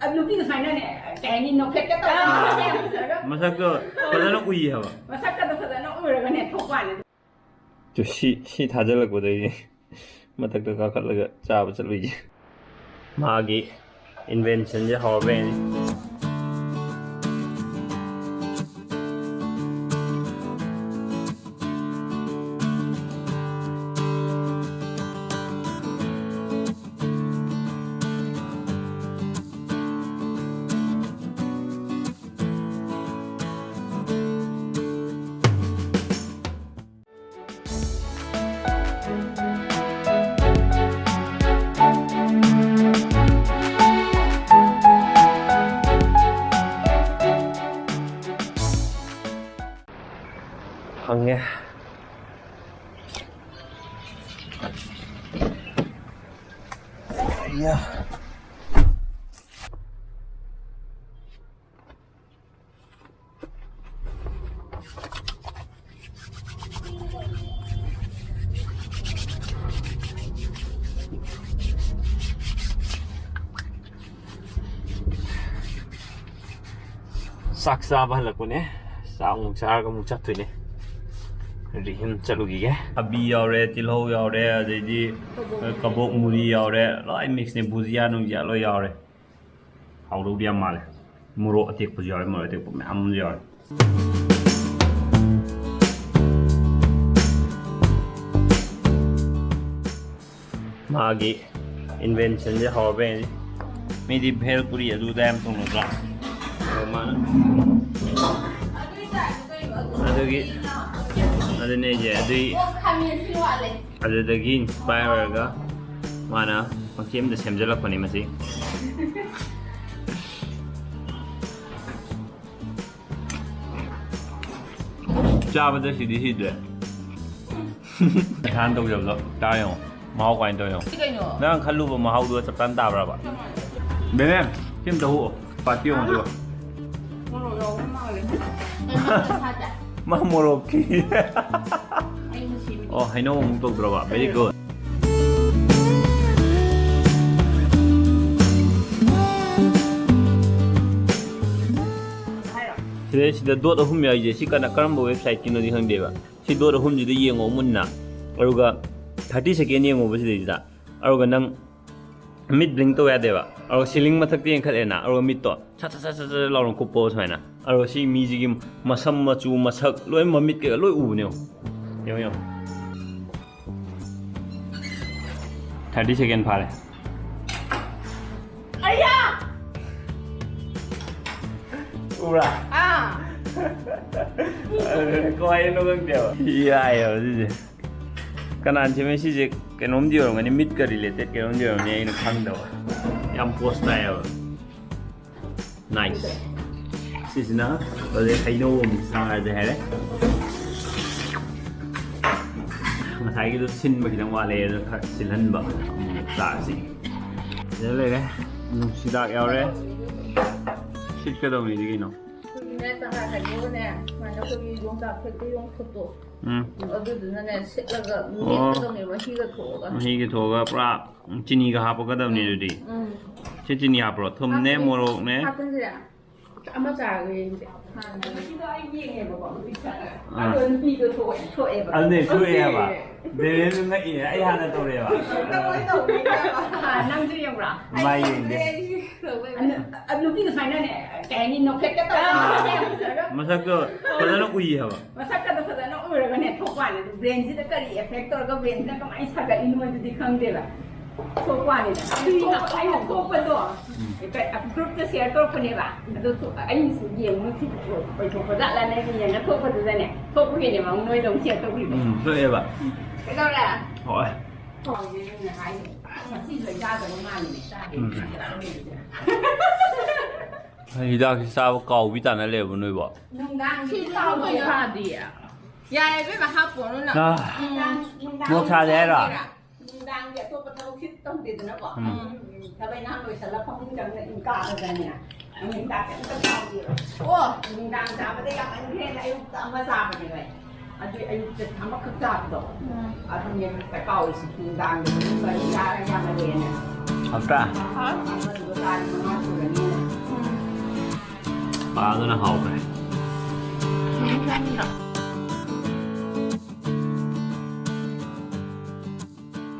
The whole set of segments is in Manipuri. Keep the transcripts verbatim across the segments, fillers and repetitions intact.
ꯑ, ꯅꯨꯄꯤꯗꯨ ꯁꯨꯃꯥꯏꯅꯅꯦ, ꯀꯩ ꯍꯥꯏꯅꯤ, ꯅꯣꯛꯐꯦꯠꯀ ꯇꯧꯔꯒ, ꯃꯁꯛꯇꯣ ꯐꯖꯅ ꯎꯏ ꯍꯥꯏꯕ꯫ ꯃꯁꯛꯀꯗꯣ ꯐꯖꯅ ꯎꯔꯒꯅꯦ ꯊꯣꯛꯄ ꯋꯥꯅꯤ꯫ ꯇꯨ ꯁꯤ, ꯁꯤ ꯊꯥꯖꯤꯜꯂꯛꯄꯗꯒꯤ ꯃꯊꯛꯇ ꯀꯥꯈꯠꯂꯒ ꯆꯥꯕ ꯆꯠꯂꯨꯏꯁꯦ꯫ ꯃꯥꯒꯤ inventionꯁꯦ ꯍꯧꯔꯕ ꯌꯦꯡꯉꯤ꯫ ꯐꯪꯉꯦ꯫ ꯌꯥ꯫ ꯆꯥꯛ ꯆꯥꯕ ꯍꯜꯂꯛꯄꯅꯦ꯫ ꯆꯥꯛ ꯑꯃꯨꯛ ꯆꯥꯔꯒ ꯑꯃꯨꯛ ꯆꯠꯇꯣꯏꯅꯦ꯫ ꯔꯤꯍꯤꯝ ꯆꯠꯂꯨꯈꯤꯒꯦ꯫ ꯊꯕꯤ ꯌꯥꯎꯔꯦ, ꯇꯤꯜꯍꯧ ꯌꯥꯎꯔꯦ, ꯑꯗꯩꯗꯤ ꯀꯕꯣꯛ ꯃꯨꯔꯤ ꯌꯥꯎꯔꯦ, ꯂꯣꯏ mixꯅꯦ꯫ ꯕꯨꯖꯤꯌꯥ ꯅꯨꯡꯖꯤꯌꯥ ꯂꯣꯏ ꯌꯥꯎꯔꯦ꯫ ꯍꯥꯎꯗꯧꯗꯤ ꯌꯥꯝ ꯃꯥꯜꯂꯦ꯫ ꯃꯣꯔꯣꯛ ꯑꯇꯦꯛꯄꯁꯨ ꯌꯥꯎꯔꯦ, ꯃꯣꯔꯣꯛ ꯑꯇꯦꯛꯄ ꯃꯌꯥꯝ ꯑꯃꯁꯨ ꯌꯥꯎꯔꯦ꯫ ꯃꯥꯒꯤ inventionꯁꯦ ꯍꯧꯔꯕ ꯌꯦꯡꯁꯤ꯫ ꯃꯤꯗꯤ ꯚꯦꯜ ꯄꯨꯔꯤ ꯑꯗꯨꯗ ꯌꯥꯝ ꯇꯧꯅꯗ꯭ꯔꯥ? ꯑꯗꯣ ꯃꯥꯅ ꯑꯗꯨꯒꯤ, ꯑꯗꯨꯅꯦ ꯑꯩꯁꯦ ꯑꯗꯨꯏ, ꯑꯗꯨꯗꯒꯤ inspire ꯑꯣꯏꯔꯒ ꯃꯥꯅ ꯄꯪꯁꯦꯝꯗ ꯁꯦꯝꯖꯤꯜꯂꯛꯄꯅꯦ ꯃꯁꯤ꯫ ꯆꯥꯕꯗ ꯁꯤꯗꯤ ꯁꯤꯗ꯭ꯔꯦ꯫ ꯅꯁꯥꯅ ꯇꯧꯖꯕꯗꯣ ꯆꯥ ꯌꯦꯡꯉꯣ꯫ ꯃꯍꯥꯎ ꯀꯃꯥꯏꯅ ꯇꯧꯋꯤ ꯌꯦꯡꯉꯣ꯫ ꯁꯤ ꯀꯩꯅꯣ? ꯅꯪ ꯈꯜꯂꯨꯕ ꯃꯍꯥꯎꯗꯨꯒ ꯆꯞ ꯆꯥꯅ ꯇꯥꯕ꯭ꯔꯕ? ꯆꯞ ꯃꯥꯟꯅꯩ꯫ ꯕꯦꯅꯦ, ꯁꯤ ꯑꯝꯇ ꯍꯨꯛꯑꯣ꯫ ꯄꯥꯔꯇꯤ ꯌꯦꯡꯉꯣ ꯑꯗꯨꯒ꯫ ꯃꯣꯔꯣꯛ ꯌꯥꯎꯕ ꯃꯥꯜꯂꯦ꯫ ꯃꯥ ꯃꯣꯔꯣꯛꯀꯤ꯫ ꯑꯩ ꯅꯨꯡꯁꯤꯕꯅꯤ꯫ ꯑꯣ, ꯍꯩꯅꯧ ꯑꯃꯨꯛ ꯇꯧꯗ꯭ꯔꯕ? Very good꯫ ꯁꯤꯗ ꯗꯣꯠ ꯑꯍꯨꯝ ꯌꯥꯎꯔꯤꯁꯦ ꯁꯤ ꯀꯅꯥ ꯀꯔꯝꯕ ꯋꯦꯕꯁꯥꯏꯠꯀꯤꯅꯣꯗꯤ ꯈꯪꯗꯦꯕ꯫ ꯁꯤ ꯗꯣꯠ ꯑꯍꯨꯝꯁꯤꯗ ꯌꯦꯡꯉꯣ ꯃꯨꯟꯅ, ꯑꯗꯨꯒ ꯊꯥꯔꯇꯤ ꯁꯦꯀꯦꯟ ꯌꯦꯡꯉꯣꯕ ꯁꯤꯗꯩꯁꯤꯗ, ꯑꯗꯨꯒ ꯅꯪ ꯃꯤꯠ ꯕ꯭ꯂꯤꯡ ꯇꯧ ꯌꯥꯗꯦꯕ꯫ ꯑꯗꯨꯒ ꯁꯤꯂꯤꯡ ꯃꯊꯛꯇ ꯌꯦꯡꯈꯠꯂꯦꯅ, ꯑꯗꯨꯒ ꯃꯤꯠꯇꯣ ꯁꯠ ꯁꯠ ꯁꯠ ꯁꯠ ꯁꯠ ꯂꯥꯎꯅ ꯀꯨꯞꯄꯣ ꯁꯨꯃꯥꯏꯅ꯫ ꯑꯗꯨꯒ ꯁꯤ ꯃꯤꯁꯤꯒꯤ ꯃꯁꯝ ꯃꯆꯨ, ꯃꯁꯛ, ꯂꯣꯏ ꯃꯃꯤꯠ ꯀꯩꯀꯥ ꯂꯣꯏ ꯎꯕꯅꯦ꯫ ꯌꯦꯡꯉꯣ, ꯌꯦꯡꯉꯣ, ꯌꯦꯡꯉꯣ꯫ ꯊꯥꯔꯇꯤ ꯁꯦꯀꯦꯟ ꯐꯥꯔꯦ꯫ ꯑꯌꯥ! ꯎꯕ꯭ꯔꯥ? ꯑꯥ! ꯑꯗꯨꯅ ꯀꯃꯥꯏꯅꯅꯣ ꯈꯪꯗꯦꯕ꯫ ꯌꯥꯏꯌꯦꯕ ꯁꯤꯁꯦ꯫ ꯀꯅꯥꯅ ꯁꯦꯝꯃꯦ ꯁꯤꯁꯦ? ꯀꯩꯅꯣꯝꯗꯤ ꯑꯣꯏꯔꯝꯒꯅꯤ, ꯃꯤꯠꯀ ꯔꯤꯂꯦꯇꯦꯠ ꯀꯩꯅꯣꯝꯗꯤ ꯑꯣꯏꯔꯝꯒꯅꯤ, ꯑꯩꯅ ꯈꯪꯗꯕ꯫ ꯌꯥꯝ ꯄꯣꯁ ꯇꯥꯏꯌꯦꯕ꯫ ꯅꯥꯏꯁ꯫ ꯁꯤꯁꯤꯅ ꯍꯧꯖꯤꯛ ꯍꯩꯅꯧ ꯑꯃꯨꯛ ꯆꯥꯔꯁꯦ ꯍꯥꯏꯔꯦ꯫ ꯉꯁꯥꯏꯒꯤꯗꯣ ꯁꯤꯟꯕ ꯈꯤꯇꯪ ꯋꯥꯠꯂꯦ, ꯑꯗꯨ ꯈꯔ ꯁꯤꯜꯍꯟꯕ ꯑꯃꯨꯛ ꯆꯥꯔꯁꯤ꯫ ꯁꯤꯗ ꯂꯩꯔꯦ, ꯅꯨꯡꯁꯤꯗꯥꯛ ꯌꯥꯎꯔꯦ꯫ ꯁꯤꯠꯀꯗꯧꯅꯤꯗꯤ ꯀꯩꯅꯣ꯫ ꯑꯩꯈꯣꯏꯒꯤꯅꯦ ꯇꯍꯥꯔ ꯍꯥꯏꯗꯣꯛꯑꯒꯅꯦ, ꯁꯨꯃꯥꯏꯅ ꯑꯩꯈꯣꯏꯒꯤ ꯌꯣꯡꯆꯥꯛ ꯐꯦꯛꯇ꯭ꯔꯤ ꯌꯣꯡ ꯈꯨꯠꯇꯣ, ꯎꯝ꯫ ꯑꯗꯨꯗꯨꯅꯅꯦ ꯁꯤꯠꯂꯒ ꯑꯣ꯫ ꯃꯦꯠꯀꯗꯧꯅꯦꯕ ꯃꯍꯤꯒ ꯊꯣꯛꯑꯒ꯫ ꯃꯍꯤꯒ ꯊꯣꯛꯑꯒ ꯄꯨꯔꯥ ꯆꯤꯅꯤꯒ ꯍꯥꯞꯄꯛꯀꯗꯕꯅꯤ ꯑꯗꯨꯗꯤ꯫ ꯎꯝ꯫ ꯁꯤ ꯆꯤꯅꯤ ꯍꯥꯞꯄ꯭ꯔꯣ? ꯊꯨꯝꯅꯦ, ꯍꯥꯞꯄꯅꯤ꯫ ꯃꯣꯔꯣꯛꯅꯦ꯫ ꯍꯥꯞꯆꯤꯟꯁꯤꯔꯥ? ꯑꯃ ꯆꯥꯔꯒ ꯌꯦꯡꯁꯦ꯫ ꯉꯁꯤꯗꯣ ꯑꯩ ꯌꯦꯡꯉꯦꯕꯀꯣ, ꯄꯤꯛꯆꯔꯒ꯫ ꯑꯥ꯫ ꯑꯗꯣ ꯅꯨꯄꯤꯗꯣ ꯊꯣꯛꯑꯦ, ꯊꯣꯛꯑꯦꯕ꯫ ꯑꯗꯨꯅꯦ, ꯊꯣꯛꯑꯦꯕ꯫ ꯗꯦꯅꯦꯜꯁꯨ ꯉꯛꯏꯅꯦ, ꯑꯩ ꯍꯥꯟꯅ ꯇꯧꯔꯦꯕ꯫ ꯇꯧꯋꯦ, ꯇꯧꯋꯦ꯫ ꯑꯥ, ꯅꯪꯁꯨ ꯌꯦꯡꯕ꯭ꯔꯥ? ꯃꯥ ꯌꯦꯡꯗꯦ꯫ ꯑꯩ ꯌꯦꯡꯗꯦ, ꯑꯩ ꯌꯦꯡꯗꯦ꯫ ꯑꯗꯨ, ꯑꯗꯨ ꯅꯨꯄꯤꯗꯣ ꯁꯨꯃꯥꯏꯅꯅꯦ, ꯀꯩ ꯍꯥꯏꯅꯤ, ꯅꯣꯛꯐꯦꯠꯀ ꯇꯧꯔꯒ ꯑꯥ꯫ ꯃꯁꯛꯇꯣ ꯐꯖꯅ ꯎꯏ ꯍꯥꯏꯕ꯫ ꯃꯁꯛꯀꯗꯣ ꯐꯖꯅ ꯎꯔꯒꯅꯦ ꯊꯣꯛꯄ ꯋꯥꯅꯤ꯫ ꯑꯗꯨ ꯕ꯭ꯔꯦꯟꯁꯤꯗ ꯀꯔꯤ ꯑꯦꯐꯦꯛ ꯇꯧꯔꯒ ꯕ꯭ꯔꯦꯟꯁꯤꯅ ꯀꯃꯥꯏꯅ ꯁꯥꯒꯠꯂꯤꯅꯣ ꯑꯗꯨꯗꯤ ꯈꯪꯗꯦꯕ꯫ ꯊꯣꯛꯄ ꯋꯥꯅꯤꯗ꯫ ꯑꯩꯅ ꯊꯣꯛ-, ꯑꯩꯅ ꯊꯣꯛꯄꯗꯣ ꯎꯝ꯫ ꯒ꯭ꯔꯨꯞꯇ ꯁꯤꯌꯔ ꯇꯧꯔꯛꯄꯅꯦꯕ꯫ ꯑꯗꯨ ꯊꯣꯛ-, ꯑꯩꯅꯁꯨ ꯌꯦꯡꯉꯨ ꯁꯤ ꯑꯣꯏꯊꯣꯛꯄ ꯖꯥꯠꯂꯅ ꯌꯦꯡꯉ ꯊꯣꯛꯄꯗꯨꯗꯅꯦ, ꯊꯣꯛꯄꯒꯤꯅꯦꯕ ꯑꯃꯨꯛ ꯅꯣꯏꯗ ꯑꯃꯨꯛ ꯁꯤꯌꯔ ꯇꯧꯕꯤꯕ꯫ ꯎꯝ, ꯊꯣꯛꯑꯦꯕ꯫ ꯀꯩꯗꯧꯔꯦ? ꯍꯣꯏ꯫ ꯍꯥꯎꯋꯦ ꯅꯪꯅ ꯍꯥꯏꯗꯣ꯫ ꯉꯁꯤꯁꯨ ꯑꯩ ꯆꯥꯗꯕ ꯃꯥꯜꯂꯤꯅꯦ꯫ ꯆꯥꯗꯦ꯫ ꯎꯝ꯫ ꯍꯤꯗꯥꯛꯁꯤ ꯆꯥꯕ ꯀꯥꯎꯕꯤ ꯇꯥꯅ ꯂꯩꯔꯕꯣ ꯅꯣꯏꯕꯣ? ꯅꯨꯡꯗꯥꯡꯒꯤ ꯁꯤ ꯆꯥꯎꯕ ꯆꯥꯎꯕ ꯌꯥꯗꯤꯌꯦ꯫ ꯌꯥꯏ, ꯏꯕꯦꯝꯃ, ꯍꯥꯞꯄꯣꯅꯨ ꯅꯪ꯫ ꯑꯥ꯫ ꯎꯝ꯫ ꯃꯣꯔꯣꯛ ꯁꯥꯗꯦ ꯍꯥꯏꯔꯣ? ꯅꯨꯡꯗꯥꯡꯒꯤ ꯑꯇꯣꯞꯄ ꯊꯕꯛꯁꯤ ꯇꯧꯗꯦꯗꯅꯀꯣ꯫ ꯎꯝ꯫ ꯎꯝ, ꯊꯕꯛ ꯏꯪꯈꯥꯡ ꯂꯣꯏꯁꯜꯂ ꯐꯃꯨꯡ ꯆꯪꯉ ꯏꯪ ꯀꯥꯔꯒꯅꯦ꯫ ꯅꯨꯡꯗꯥꯡ ꯀꯩꯝꯇ ꯆꯥꯎꯗꯦꯕ꯫ ꯑꯣ꯫ ꯅꯨꯡꯗꯥꯡ ꯆꯥꯕꯗ ꯌꯥꯝꯃꯟꯈ꯭ꯔꯦꯅ ꯑꯌꯨꯛꯇ ꯑꯃ ꯆꯥꯕꯅꯦꯕ ꯑꯩ꯫ ꯑꯗꯨ ꯑꯌꯨꯛꯇ ꯑꯃꯈꯛ ꯆꯥꯕꯗꯣ꯫ ꯎꯝ꯫ ꯑꯗꯨꯅꯦ ꯍꯦꯛꯇ ꯀꯥꯎꯔꯤꯁꯦ꯫ ꯅꯨꯡꯗꯥꯡꯗ ꯄꯨꯡ ꯃꯔꯤ ꯆꯥꯔꯒ ꯌꯥꯝꯃꯜꯂꯦꯅ꯫ ꯍꯥꯎꯇ꯭ꯔꯥ? ꯑꯍꯥ꯫ ꯑꯃꯗꯨꯒ ꯆꯥꯔꯗꯤ ꯃꯉꯥ ꯁꯨꯔꯅꯤꯅ꯫ ꯎꯝ꯫ ꯄꯥꯗꯨꯅ ꯍꯥꯎꯈ꯭ꯔꯦ꯫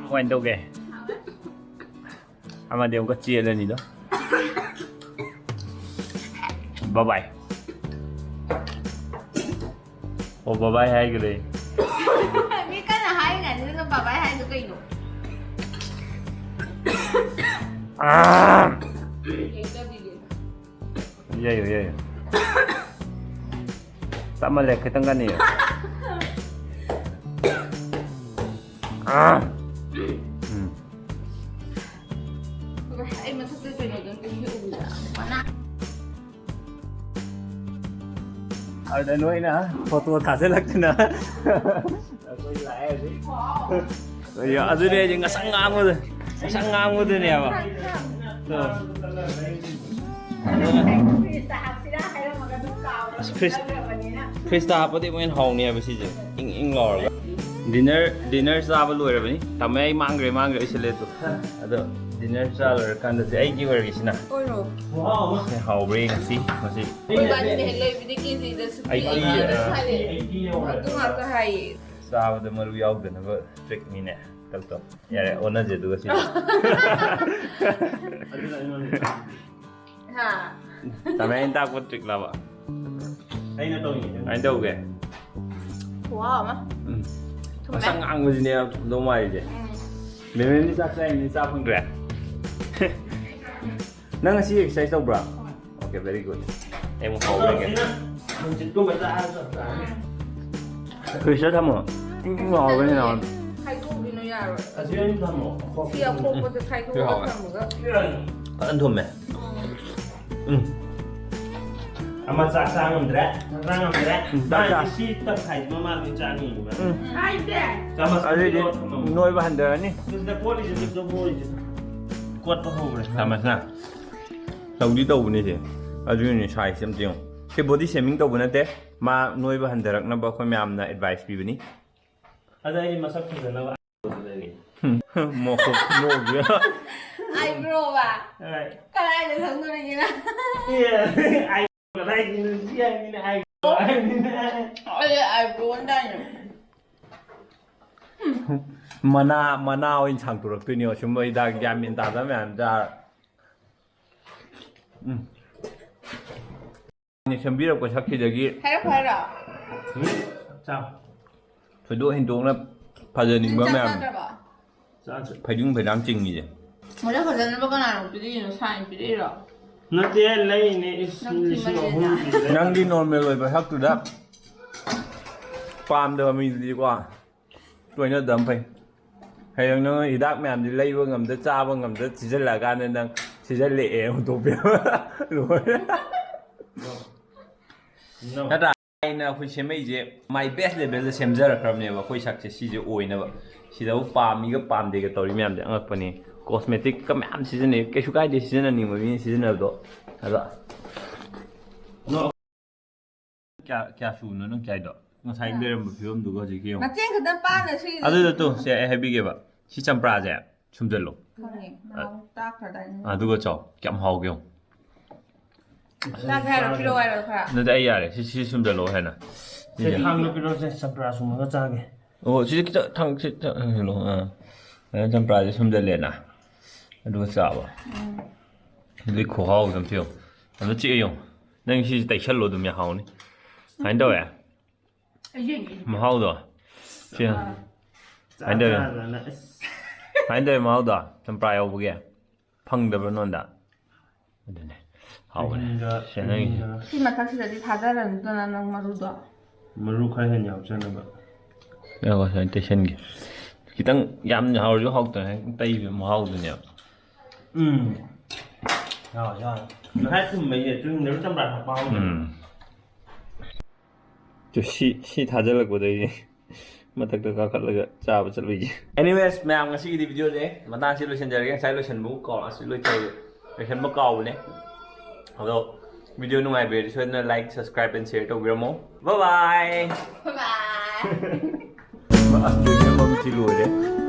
ꯀꯃꯥꯏꯅ ꯇꯧꯒꯦ? ꯑꯃꯗꯤ ꯑꯃꯨꯛꯀ ꯆꯦꯜꯂꯅꯤꯗꯣ꯫ ꯕꯕꯥꯏ꯫ ꯑꯣ, ꯕꯕꯥꯏ ꯍꯥꯏꯈ꯭ꯔꯦ꯫ ꯃꯤ ꯀꯟꯅ ꯍꯥꯏꯔꯤꯉꯩꯗꯨꯗ ꯕꯕꯥꯏ ꯍꯥꯏꯗꯣ ꯀꯩꯅꯣ? ꯑꯥ! ꯌꯩꯌꯨ, ꯌꯩꯌꯨ꯫ ꯇꯞꯃꯜꯂꯦ, ꯈꯤꯇꯪ ꯀꯟꯅ ꯌꯩꯌꯨ꯫ ꯑꯥ! ꯎꯝ꯫ ꯑꯩ ꯃꯊꯛꯇ ꯀꯩꯅꯣꯗꯣ ꯑꯝꯇ ꯌꯦꯛꯎꯗ꯫ ꯃꯅꯥ꯫ ꯑꯗꯨꯗ ꯅꯣꯏꯅ ꯐꯣꯇꯣ ꯊꯥꯖꯤꯜꯂꯛꯇꯅ꯫ ꯑꯩꯈꯣꯏ ꯂꯥꯛꯑꯦ ꯍꯧꯖꯤꯛ꯫ ꯑꯗꯨꯅꯦ ꯑꯩꯁꯦ ꯉꯁꯪ ꯉꯥꯡꯕꯗ, ꯉꯁꯪ ꯉꯥꯡꯕꯗꯨꯅꯦꯕ꯫ ꯑꯗꯣ ꯐ꯭ꯔꯤꯖꯇ ꯍꯥꯞꯁꯤꯔꯥ ꯍꯥꯏꯔꯝꯃꯒ ꯑꯗꯨꯝ ꯀꯥꯎꯔꯦ꯫ ꯑꯁ, ꯐ꯭ꯔꯤꯖ-, ꯅꯠꯇ꯭ꯔꯕꯅꯤꯅ꯫ ꯐ꯭ꯔꯤꯖꯇ ꯍꯥꯞꯄꯗꯤ ꯑꯃꯨꯛ ꯍꯦꯟꯅ ꯍꯥꯎꯅꯤ ꯍꯥꯏꯕ ꯁꯤꯁꯦ, ꯏꯪ ꯏꯪ ꯂꯥꯎꯔꯒ꯫ ꯗꯤꯅꯔ, ꯗꯤꯅꯔ ꯆꯥꯕ ꯂꯣꯏꯔꯕꯅꯤ꯫ ꯇꯝꯃꯦ, ꯑꯩ ꯃꯥꯡꯈ꯭ꯔꯦ, ꯃꯥꯡꯈ꯭ꯔꯦ, ꯑꯩ ꯁꯤꯜꯂꯦ ꯑꯗꯣ꯫ ꯑꯗꯣ ꯗꯤꯅꯔ ꯆꯥ ꯂꯣꯏꯔꯀꯥꯟꯗꯗꯤ ꯑꯩꯒꯤ ꯑꯣꯏꯔꯒꯦꯁꯤꯅ꯫ ꯑꯣꯏꯔꯣ꯫ ꯁꯤ ꯍꯥꯎꯕ꯭ꯔꯥ ꯌꯦꯡꯁꯤ ꯉꯁꯤ꯫ ꯃꯣꯏꯕꯥꯅꯤꯅ ꯍꯦꯛ ꯂꯩꯕꯗꯤ ꯀꯦꯖꯤꯗ ꯁꯨꯛꯄꯤ ꯑꯩꯠꯇꯤ, ꯑꯩꯠꯇꯤ ꯑ, ꯍꯥꯏꯔꯦ꯫ ꯑꯗꯨ ꯉꯥꯛꯇ ꯍꯥꯏꯌꯦ꯫ ꯆꯥꯕꯗ ꯃꯔꯨ ꯌꯥꯎꯗꯅꯕ ꯇ꯭ꯔꯤꯛꯅꯤꯅꯦ꯫ ꯀꯜꯇꯣ꯫ ꯌꯥꯔꯦ, ꯑꯣꯟꯅꯁꯦ ꯑꯗꯨꯒ ꯁꯤꯗꯤ꯫ ꯑꯗꯨꯅ ꯑꯩꯉꯣꯟꯗ ꯍꯥ? ꯇꯃꯦꯡ ꯇꯥꯛꯄ ꯇ꯭ꯔꯤꯛ ꯂꯥꯕ? ꯑꯩꯅ ꯇꯧꯔꯤꯅꯦ꯫ ꯑꯩꯅ ꯇꯧꯒꯦ꯫ ꯈꯨꯍꯥꯎ ꯑꯃ꯫ ꯎꯝ꯫ ꯊꯨꯝꯃꯦ꯫ ꯃꯁꯛ ꯉꯥꯡꯕꯁꯤꯅꯦ ꯌꯥꯝ ꯊꯨꯝꯗꯧ ꯃꯥꯜꯂꯤꯁꯦ꯫ ꯎꯝ꯫ ꯃꯦꯃꯦꯝꯗꯤ ꯆꯥꯛ ꯆꯥꯏꯅꯤ, ꯆꯥ ꯐꯪꯗ꯭ꯔꯦ? ꯅꯪ ꯉꯁꯤ ꯑꯦꯛꯁꯔꯁꯥꯏꯁ ꯇꯧꯕ꯭ꯔꯥ? ꯍꯣꯏ꯫ Okay, very good. ꯑꯩ ꯑꯃꯨꯛ ꯍꯧꯔꯒꯦ꯫ ꯍꯧꯖꯤꯛꯅ ꯍꯪꯆꯤꯠꯀꯨꯝꯕ ꯆꯥꯔꯒ ꯆꯞ ꯆꯥꯔꯅꯤ꯫ ꯐ꯭ꯔꯤꯖꯇ ꯊꯝꯃꯣ꯫ ꯏꯪ ꯏꯪ ꯂꯥꯎꯔꯒꯅꯤ ꯅꯍꯥꯟ꯫ ꯈꯥꯏꯗꯣꯛꯎꯒꯤꯅꯣ ꯌꯥꯔꯣꯏ꯫ ꯑꯁꯤ ꯑꯣꯏꯅ ꯊꯝꯃꯣ꯫ ꯁꯤ ꯑꯄꯣꯛꯄꯗ ꯈꯥꯏꯗꯣꯛꯑꯒ ꯍꯥꯎꯋꯦ꯫ ꯊꯝꯃꯒ꯫ ꯐꯖꯅ ꯊꯨꯝꯃꯦ꯫ ꯎꯝ꯫ ꯑꯃ ꯆꯥꯛ ꯆꯥ ꯉꯝꯗ꯭ꯔꯦ, ꯆꯥꯛ ꯆꯥ ꯉꯝꯗ꯭ꯔꯦ꯫ ꯎꯝ, ꯆꯥꯛ ꯃꯥ ꯆꯥ꯫ ꯁꯤ ꯇꯪꯈꯥꯏꯁꯤꯃ ꯃꯥ ꯂꯣꯏ ꯆꯥ ꯉꯝꯃꯦ꯫ ꯎꯝ꯫ ꯍꯥꯏꯗꯦ꯫ ꯆꯥꯃꯁ ꯑꯗꯨꯏꯗꯤ ꯇꯧꯔ ꯊꯝꯃꯝꯃꯣ꯫ ꯅꯣꯏꯕ ꯍꯟꯊꯔꯅꯤ꯫ ꯑꯗꯨꯗ ꯀꯣꯠꯂꯤꯁꯦ ꯑꯗꯨꯝ ꯆꯥꯃꯣꯏꯁꯦ꯫ ꯀꯣꯠꯄ ꯍꯧꯈ꯭ꯔꯦ꯫ ꯆꯥꯃꯁꯅ꯫ ꯇꯧꯗꯤ ꯇꯧꯕꯅꯤ ꯁꯦ꯫ ꯑꯗꯨꯅꯤ ꯁꯥꯏꯖꯁꯦ ꯑꯝꯇ ꯌꯦꯡꯉꯨ꯫ ꯁꯤ ꯕꯣꯗꯤ ꯁꯦꯃꯤꯡ ꯇꯧꯕ ꯅꯠꯇꯦ꯫ ꯃꯥ ꯅꯣꯏꯕ ꯍꯟꯊꯔꯛꯅꯕ ꯑꯩꯈꯣꯏ ꯃꯌꯥꯝꯅ ꯑꯦꯗꯚꯥꯏꯁ ꯄꯤꯕꯅꯤ꯫ ꯑꯗ ꯑꯩ ꯃꯁꯛ ꯐꯖꯅꯕ ꯂꯩꯔꯤ꯫ ꯃꯣ-, ꯃꯣꯒꯤ꯫ ꯑꯥꯏꯕ꯭ꯔꯣꯕ? ꯍꯣꯏ꯫ ꯀꯗꯥꯏꯗ ꯈꯪꯗꯣꯔꯤꯒꯦ ꯅꯪ? ꯑꯦ, ꯑꯥꯏ-, ꯀꯗꯥꯏꯗꯩꯅꯣ ꯁꯤ ꯍꯥꯏꯕꯅꯤꯅ ꯑꯥꯏ-, ꯑꯩ ꯑꯥꯏꯕ꯭ꯔꯣ ꯑꯣꯟꯗꯥꯏꯅꯦ꯫ ꯃꯅꯥ, ꯃꯅꯥ ꯑꯣꯏꯅ ꯁꯥꯡꯗꯣꯔꯛꯇꯣꯏꯅꯦꯕ ꯁꯨꯝꯕ ꯍꯤꯗꯥꯛ ꯒ꯭ꯌꯥꯟ ꯃꯦꯟ ꯇꯥꯗꯕ ꯃꯌꯥꯝ ꯆꯥꯔ꯫ ꯎꯝ꯫ ꯁꯦꯝꯕꯤꯔꯛꯄ ꯁꯛꯁꯤꯗꯒꯤ ꯍꯥꯏꯔꯛꯈꯣ ꯍꯥꯏꯔꯣ? ꯆꯥꯎ꯫ ꯊꯣꯏꯗꯣꯛ ꯍꯦꯟꯗꯣꯛꯅ ꯐꯖꯅꯤꯡꯕ ꯅꯪ ꯆꯥꯛ ꯃꯌꯥꯝ꯫ ꯆꯥꯗ꯭ꯔꯕꯣ? ꯆꯥꯗ꯭ꯔꯤ꯫ ꯐꯩꯖꯨꯡ ꯐꯩꯖꯥꯡ ꯆꯤꯡꯉꯤꯁꯦ꯫ ꯃꯣꯏꯗ ꯐꯖꯅꯕ ꯀꯅꯥꯅꯣ ꯄꯤꯔꯛꯏꯅꯣ? ꯁꯥꯏꯟ ꯄꯤꯔꯛꯏꯔꯣ? ꯅꯠꯇꯦ, ꯂꯩꯅꯦ꯫ ꯏꯁ, ꯅꯪ ꯂꯤꯁꯤꯡ ꯑꯍꯨꯝ ꯊꯤꯃꯜꯂꯦꯗ꯫ ꯄꯤꯔꯦ꯫ ꯅꯪꯗꯤ ꯅꯣꯔꯃꯦꯜ ꯑꯣꯏꯕ ꯁꯛꯇꯨꯗ ꯄꯥꯝꯗꯕ ꯃꯤꯗꯨꯗꯤꯀꯣ ꯂꯣꯏꯅꯗꯕ ꯐꯩ꯫ ꯍꯌꯦꯡ ꯅꯪ ꯍꯤꯗꯥꯛ ꯃꯌꯥꯝꯗꯤ ꯂꯩꯕ ꯉꯝꯗ, ꯆꯥꯕ ꯉꯝꯗ, ꯁꯤꯖꯤꯜꯂꯛꯑꯀꯥꯟꯗ ꯅꯪ ꯁꯤꯖꯤꯜꯂꯛꯑꯦ ꯍꯨꯟꯗꯣꯛꯄꯤꯔꯝꯕ ꯂꯣꯏꯔꯦ꯫ ꯅꯠꯇ꯭ꯔꯥ? ꯑꯩꯅ ꯑꯩꯈꯣꯏ ꯁꯦꯝꯃꯛꯏꯁꯦ my best level ꯗ ꯁꯦꯝꯖꯔꯛꯈ꯭ꯔꯕꯅꯦꯕ ꯑꯩꯈꯣꯏ ꯁꯛꯁꯦ ꯁꯤꯁꯦ ꯑꯣꯏꯅꯕ꯫ ꯁꯤꯗꯕꯨ ꯄꯥꯝꯃꯤꯒ ꯄꯥꯝꯗꯦꯒ ꯇꯧꯔꯤ ꯃꯌꯥꯝꯁꯦ ꯑꯉꯛꯄꯅꯤ꯫ ꯀꯣꯁꯃꯦꯇꯤꯛꯀ ꯃꯌꯥꯝ ꯁꯤꯖꯤꯟꯅꯩ, ꯀꯩꯁꯨ ꯀꯥꯏꯗꯦ ꯁꯤꯖꯤꯟꯅꯅꯤꯡꯕ ꯃꯤꯅ ꯁꯤꯖꯤꯟꯅꯕꯗꯣ꯫ ꯑꯗꯣ ꯀꯌꯥ, ꯀꯌꯥ ꯁꯨꯕꯅꯣ ꯅꯪ ꯆꯥꯏꯗꯣ? ꯉꯁꯥꯏ ꯂꯩꯔꯝꯕ ꯐꯤꯕꯝꯗꯨꯒ ꯍꯧꯖꯤꯛꯀꯤ ꯌꯦꯡꯉꯣ꯫ ꯃꯇꯦꯡ ꯈꯛꯇꯪ ꯄꯥꯝꯅ ꯁꯤ ꯑꯗꯨꯗ ꯇꯨ, ꯁꯦ ꯑꯩ ꯍꯥꯏꯕꯤꯒꯦꯕ꯫ ꯁꯤ ꯆꯝꯄ꯭ꯔꯥꯁꯦ ꯁꯨꯝꯖꯜꯂꯣ꯫ ꯈꯪꯉꯦ, ꯅꯍꯥꯟꯃꯨꯛ ꯇꯥꯛꯈ꯭ꯔꯗꯥꯏꯅꯦ꯫ ꯑꯗꯨꯒ ꯆꯥꯎ, ꯀꯌꯥꯝ ꯍꯥꯎꯒꯦ ꯌꯦꯡꯉꯣ꯫ ꯆꯥꯒꯦ ꯍꯥꯏꯔꯣ? ꯄꯤꯔꯛꯑꯣ ꯍꯥꯏꯔꯣ ꯈꯔ? ꯅꯠꯇꯦ, ꯑꯩ ꯌꯥꯔꯦ꯫ ꯁꯤ, ꯁꯤ ꯁꯨꯝꯖꯜꯂꯣ ꯍꯥꯏꯅ꯫ ꯁꯤ ꯁꯤꯁꯦ꯫ ꯊꯥꯡꯗꯣ ꯄꯤꯔꯛꯑꯣꯁꯦ, ꯆꯝꯄ꯭ꯔꯥ ꯁꯨꯝꯃꯒ ꯆꯥꯒꯦ꯫ ꯑꯣ, ꯁꯤꯁꯦ ꯈꯤꯇꯪ ꯊꯥꯡ-, ꯁꯤ ꯊꯥꯡ-, ꯊꯥꯡꯖꯜꯂꯣ꯫ ꯑꯥ꯫ ꯑꯗꯨꯅ ꯆꯝꯄ꯭ꯔꯥꯁꯦ ꯁꯨꯝꯖꯜꯂꯦꯅ꯫ ꯑꯗꯨꯒ ꯆꯥꯕ꯫ ꯎꯝ꯫ ꯑꯗꯨꯗꯤ ꯈꯨꯍꯥꯎꯗꯤ ꯑꯝꯇ ꯌꯦꯡꯉꯣ꯫ ꯑꯝꯇ ꯆꯤꯛꯑ ꯌꯦꯡꯉꯣ꯫ ꯅꯪ ꯁꯤꯁꯦ ꯇꯩꯁꯜꯂꯣ ꯑꯗꯨꯝ ꯌꯥꯍꯥꯎꯅꯤ꯫ ꯁꯨꯃꯥꯏꯅ ꯇꯧꯋꯦ꯫ ꯑꯩ ꯌꯦꯡꯒꯦ꯫ ꯃꯍꯥꯎꯗꯣ꯫ ꯁꯤ꯫ ꯑꯥ꯫ ꯁꯨꯃꯥꯏꯅ ꯇꯧꯋꯦ꯫ ꯆꯥ-, ꯆꯥ-, ꯆꯥ-, ꯑꯁ꯫ ꯁꯨꯃꯥꯏꯅ ꯇꯧꯋꯦ ꯃꯍꯥꯎꯗꯣ꯫ ꯆꯝꯄ꯭ꯔꯥ ꯌꯥꯎꯕꯒꯤ꯫ ꯐꯪꯗꯕ꯭ꯔꯣ ꯅꯉꯣꯟꯗ? ꯑꯗꯨꯅꯦ꯫ ꯍꯥꯎꯕꯅꯦ꯫ ꯆꯨꯍꯤꯡꯒ, ꯁꯦ, ꯅꯪꯒꯤ ꯆꯨꯍꯤꯡꯒ꯫ ꯁꯤ ꯃꯊꯛꯁꯤꯗꯗꯤ ꯊꯥꯗꯔꯅꯤꯗꯅ ꯅꯪ ꯃꯔꯨꯗꯣ꯫ ꯃꯔꯨ ꯈꯔ ꯍꯦꯟꯅ ꯌꯥꯎꯖꯅꯕ꯫ ꯉꯥꯏꯈꯣ, ꯁꯨꯃꯥꯏꯅ ꯇꯩꯁꯟꯒꯦ꯫ ꯈꯤꯇꯪ ꯌꯥꯝ ꯍꯥꯎꯔꯁꯨ ꯍꯥꯎꯇꯅ ꯍꯦꯛ ꯇꯩꯕ ꯃꯍꯥꯎꯗꯨꯅꯦꯕ꯫ ꯎꯝ꯫ ꯌꯥꯎꯔꯦ, ꯌꯥꯎꯔꯦ꯫ ꯉꯁꯥꯏ ꯊꯨꯝꯕꯩꯁꯦ ꯆꯨꯍꯤꯡꯗ ꯆꯝꯄ꯭ꯔꯥ ꯊꯥꯛꯄ ꯍꯥꯎꯕꯅꯦ꯫ ꯎꯝ꯫ ꯆꯨ-, ꯁꯤ, ꯁꯤ ꯊꯥꯖꯤꯜꯂꯛꯄꯗꯒꯤ ꯃꯊꯛꯇ ꯀꯥꯈꯠꯂꯒ ꯆꯥꯕ ꯆꯠꯂꯨꯏꯁꯦ꯫ Anyways, ꯃꯌꯥꯝ, ꯉꯁꯤꯒꯤꯗꯤ video ꯁꯦ ꯃꯇꯥꯡꯁꯤ ꯂꯣꯏꯁꯤꯟꯖꯔꯒꯦ꯫ ꯉꯁꯥꯏ ꯂꯣꯏꯁꯤꯟꯕꯕꯨ ꯀꯥꯎ-, ꯑꯁꯤ ꯂꯣꯏꯁꯤꯟ-, ꯂꯣꯏꯁꯤꯟꯕ ꯀꯥꯎꯕꯅꯦ꯫ ꯑꯗꯣ video ꯅꯨꯡꯉꯥꯏꯕꯤꯔꯗꯤ ꯁꯣꯏꯗꯅ like, subscribe and share ꯇꯧꯕꯤꯔꯝꯃꯣ꯫ Bye bye! Bye bye! ꯑꯁ, video ꯃꯃꯤꯠꯁꯤ ꯂꯣꯏꯔꯦ꯫